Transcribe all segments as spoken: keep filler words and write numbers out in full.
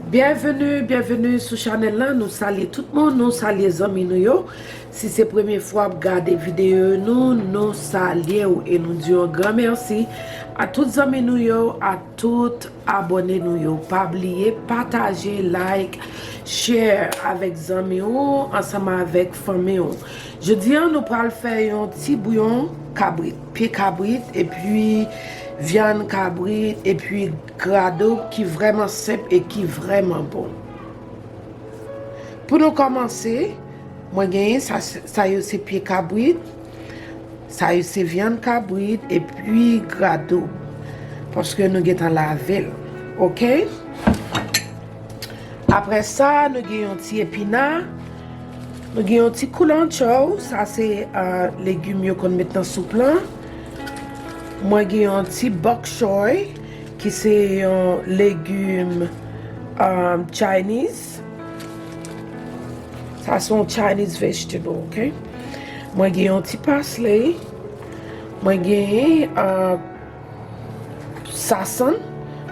Byenveni, byenveni sou chanèl la. Nou salye tout moun, nou salye zanmi nou yo. Si se premye fwa w ap gade videyo nou, nou salye w e nou di w yon gran mèsi a tout zanmi nou yo, a tout abòne nou yo. Pa bliye pataje, like, share avèk zanmi w, ansanm avèk fanmi w. Jodi a, nou pral fè yon ti bouyon kabrit, pye kabrit, epi vyann kabrit, epi gra doub ki vrèman senp e ki vrèman bon. Pou nou kòmanse, mwen genyen sa, sa yo se pye kabrit, sa yo se vyann kabrit, epi gra doub. Paske nou gentan lave l. Oke? Apre sa, nou gen yon ti epina, nou gen yon ti koulantchou, sa se, euh, legim yo konn met nan soup lan. Mwen gen yon ti bok choy, ki se yon legim, euh, Chinese. Sa se yon Chinese vegetable, oke? Mwen gen yon ti parsley. Mwen gen, euh, sasann.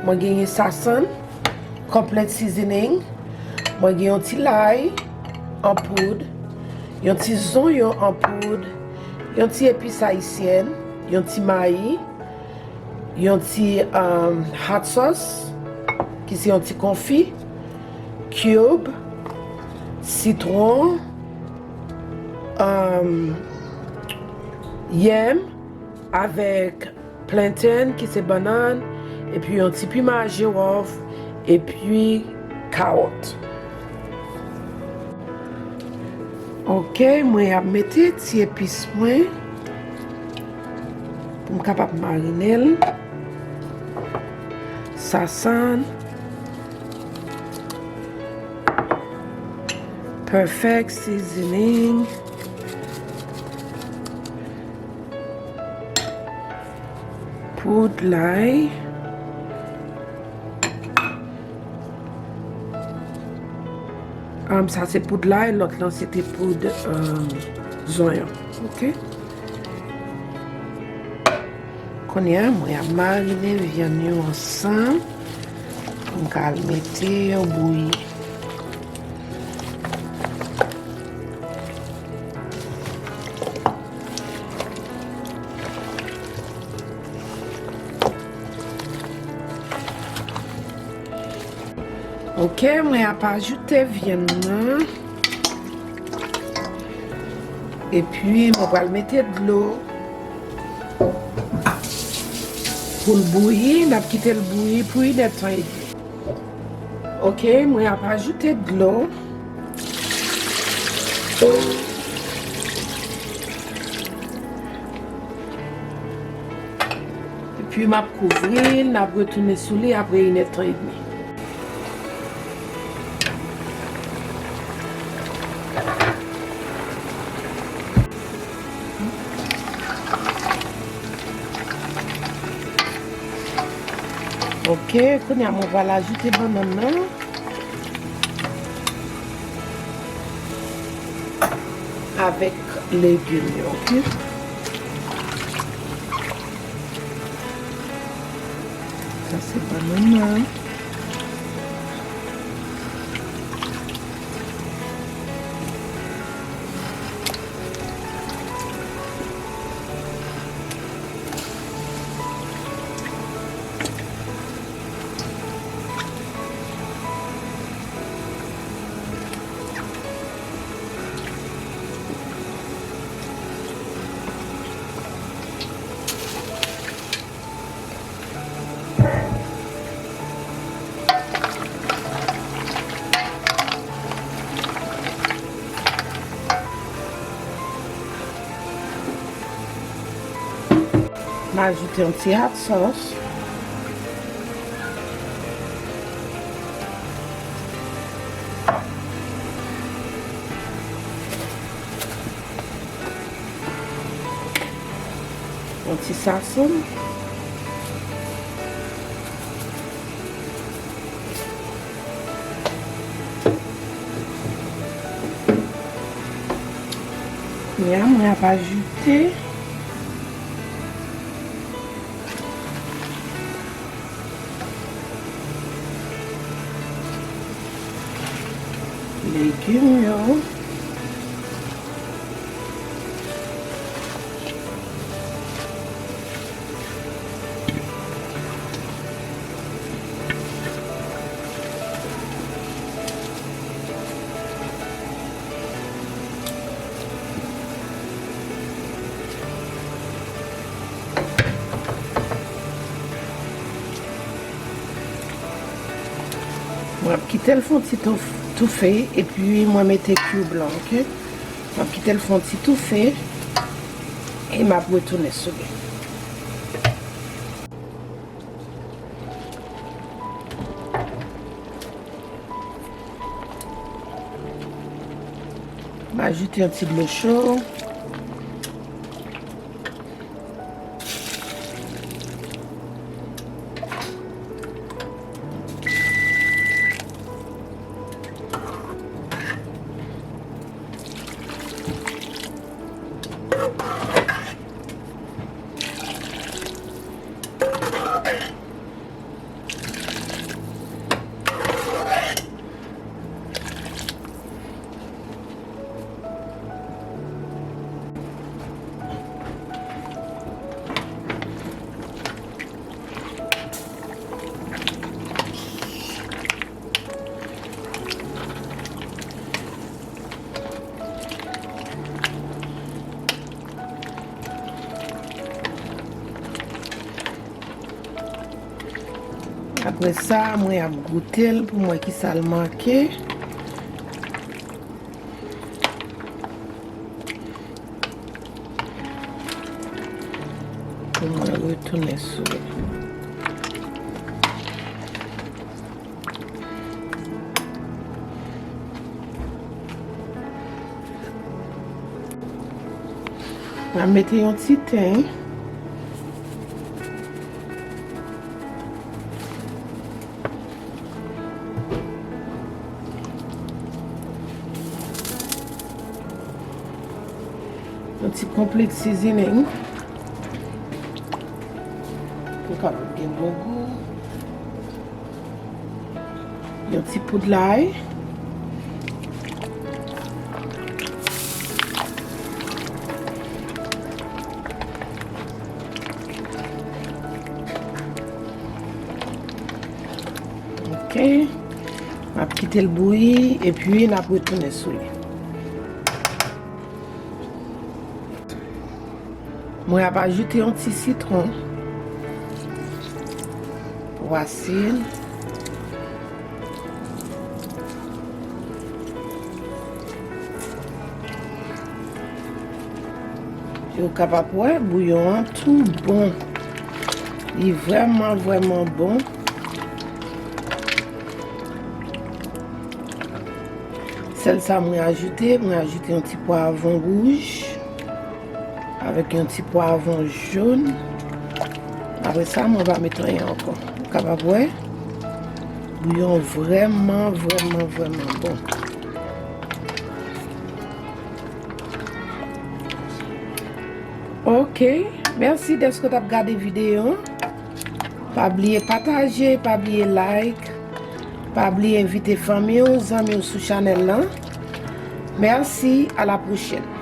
Mwen genyen sasann, complete seasoning. Mwen gen yon ti lay an poud, yon ti zonyon an poud, yon ti epis ayisyèn, yon ti mayi, yon ti, um, hot sauce, ki se yon ti konfi, cube, sitwon, um, yèm, avèk plantain ki se bannann, epi yon ti piman jiwòf, epi kawòt. Oke, mwen ap mete ti epis mwen pou m kapab marine l. Sasann. Perfect seasoning. Poud lay. Um, sa se poud lay, lòt lan se te poud, um, zonyon. Oke? Kounye a, mwen ap marine vyann yo ansanm pou m ka al mete yo bouyi. Oke, mwen ap ajoute vyann nan. Epi, mwen pral mete dlo pou l bouyi. N ap kite l bouyi pou inèdtan edmi. Oke, mwen ap ajoute dlo. Epi m ap kouvri l, n ap retounen sou li apre inèdtan edmi. Oke, kounye a mwen pral ajoute bannann nan avèk legim yo, oke? Sa se bannann nan. M ajoute yon ti hot sauce. Yon ti sasann. Kounye a, mwen ap ajoute. Legim yo. Mwen ap kite l fè yon ti touf-, toufe, epi mwen mete cube lan, oke? Mwen ap kite l fè yon ti toufe, e m ap retounen sou li. M ajoute yon ti dlo cho. Apre sa, mwen ap goute l pou m wè kisa l manke. Pou mwen retounen sou li. Mwen mete yon ti ten. Yon ti complete seasoning pou l kapab gen bon gou. Yon ti poud lay. Ok. N ap kite l bouyi epi n ap retounen sou li. Mwen ap ajoute yon ti sitwon. Vwasi l. E w kapab wè, bouyon an tou bon. Li vrèman, vrèman bon. Sèl sa mwen ajoute, mwen ajoute yon ti pwavwon wouj avèk yon ti pwavwon jòn. Apre sa, mwen pa met anyen ankò. Ou kapab wè, bouyon vrèman, vrèman, vrèman bon. Ok, mèsi dèske w t ap gade videyo an. Pa bliye pataje, pa bliye like, pa bliye envite fanmi w, zanmi w sou chanèl lan. Mèsi, a la pwochèn.